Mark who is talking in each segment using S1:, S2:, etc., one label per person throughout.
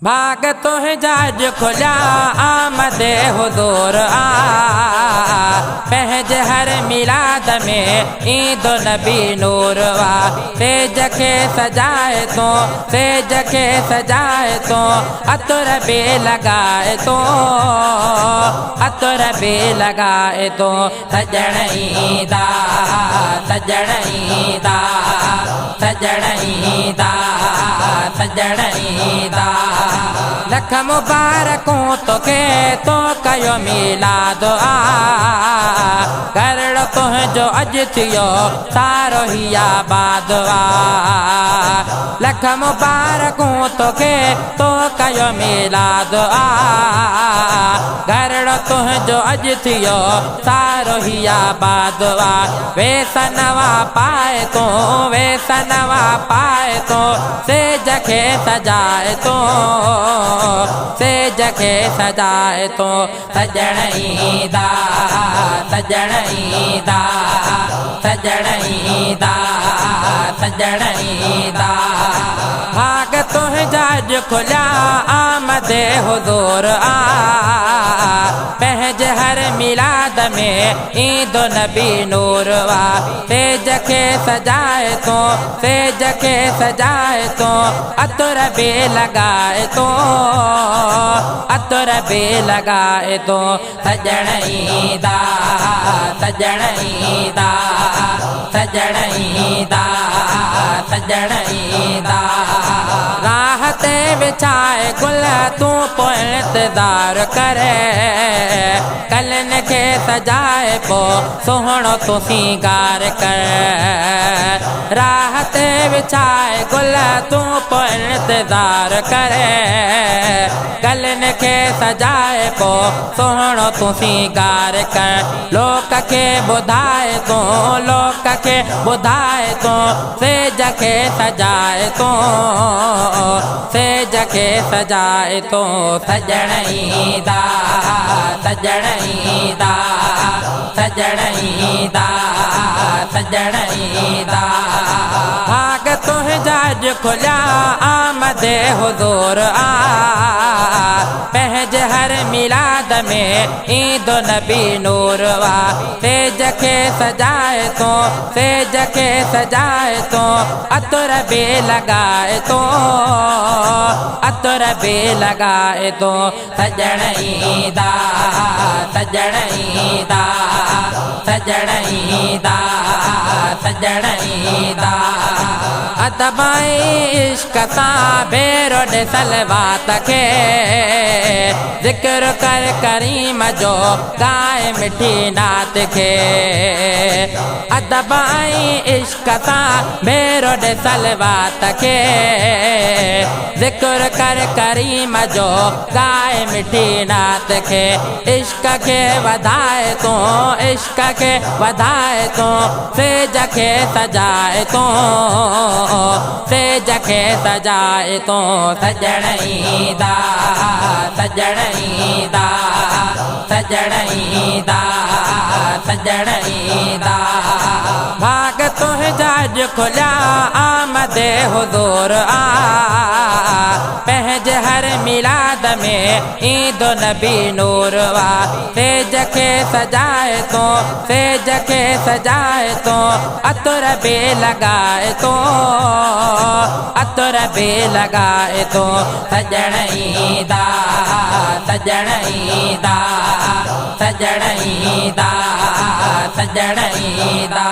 S1: ڀاڳ تنهنجا اڄ کليا آمد حضور آ. پنهنجي هر ميلاد ۾ ايندو نبي نور آ. سيج کي سجائي تون، سيج کي سجائي تون، عطر به لڳائي تون، عطر به لڳائي تون. سڄڻ ايندا، سڄڻ ايندا، سڄڻ ايندا، سڄڻ ايندا. لک مبارڪون توکي، تو ڪيو ميلاد آ. گهرڙو تنهنجو اڄ ٿيو سارو هي آباد آ. لک مبارڪون توکي، تو ڪيو ميلاد آ. گهرڙو تنهنجو اڄ ٿيو سارو هي آباد آ. ويس نوان پائي تون، ويس نوان پائي تون، سيج کي سجائي تون، سيج کي سجائي تون. سڄڻ ايندا، سڄڻ ايندا، سڄڻ ايندا، سڄڻ ايندا. ڀاڳ تنهنجا اڄ کليا آمد حضور آ. پنهنجي هر ميلاد ۾ ايندو نبي نور آ. سيج کي سجائي تون، سيج کي سجائي تون، عطر به لڳائي تون، عطر به لڳائي تون. سڄڻ ايندا، سڄڻ ايندا، سڄڻ ايندا، سڄڻ ايندا. راهه تي وڇائي گل تون پوء انتظار ڪر. ڪلن کي سجائي پو سهڻو تون سينگار ڪر. راهه تي وڇائي گل تون پوء انتظار ڪر. ڪلن کي سجائي پو سهڻو تون سينگار ڪر. لوڪ کي ٻڌائي تون، لوڪ کي ٻڌائي تون، سيج کي سجائي تون، سيج کي سجائي تون. سڄڻ ايندا، سڄڻ ايندا، سڄڻ ايندا، سڄڻ ايندا. ڀاڳ تنهنجا اڄ کليا آمد حضور آ. پنهنجي هر ميلاد ۾ ايندو نبي نور آ. سيج کي سجائي تون، سيج کي سجائي تون، عطر به لڳائي تون، عطر به لڳائي تون. سڄڻ ايندا، سڄڻ ايندا، سڄڻ ايندا، سڄڻ ايندا. ادب ۽ عشق سان ڀيرو ڏي صلوات کي. ذڪر ڪر ڪريم جو، ڳائي مٺي نعت کي. ادب ۽ عشق سان ڀيرو ڏي صلوات کي. ذڪر ڪر ڪريم جو، ڳائي مٺي نعت کي. عشق کي وڌائي تون، عشق کي وڌائي تون، سيج کي سجائي تون، سيج کي سجائي تون. سڄڻ ايندا، سڄڻ ايندا، سڄڻ ايندا، سڄڻ ايندا. ڀاڳ تنهنجا اڄ کليا آمد حضور آ. پنهنجي هر ميلاد ۾ ايندو نبي نور آ. سيج کي سجائي تون، سيج کي سجائي تون، عطر به لڳائي تون، عطر به لڳائي تون. سڄڻ ايندا، سڄڻ ايندا، سڄڻ ايندا، سڄڻ ايندا.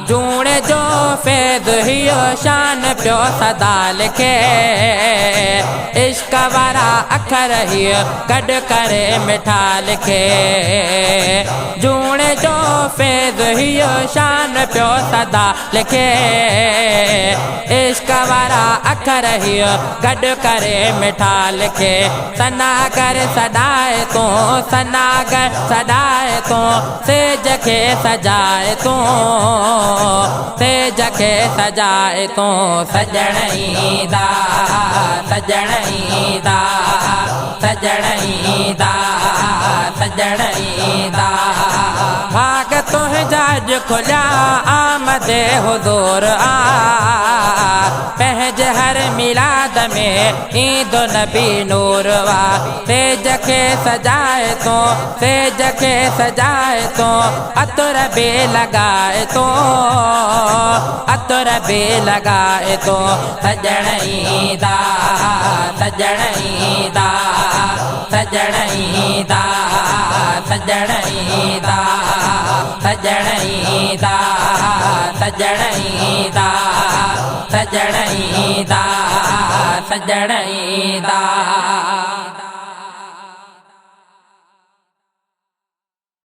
S1: جوڻ جو فيض هيو شان پيو سدا لکي. عشق وارا اکر هي گڏ ڪري مٺا لکي. جوڻ جو فيض هيو شان پيو سدا لکي. عشق وارا اکر هي گڏ ڪري مٺا لکي. سناگر سڏائي تون، سناگر سڏائي تون، سيج کي سجائي تون، سيج کي سجائي تون. سڄڻ ايندا، سڄڻ ايندا، سڄڻ ايندا، سڄڻ ايندا. ڀاڳ تنهنجا منهنجا اڄ کليا آمد حضور آ. پنهنجي هر ميلاد ۾ ايندو نبي نور وا. سيج کي سجائي تون، سيج کي سجائي تون، عطر به لڳائي تون، عطر به لڳائي تون. سڄڻ ايندا، سڄڻ ايندا، سڄڻ ايندا، سڄڻ ايندا، سڄڻ ايندا، سڄڻ ايندا، سڄڻ ايندا، سڄڻ ايندا.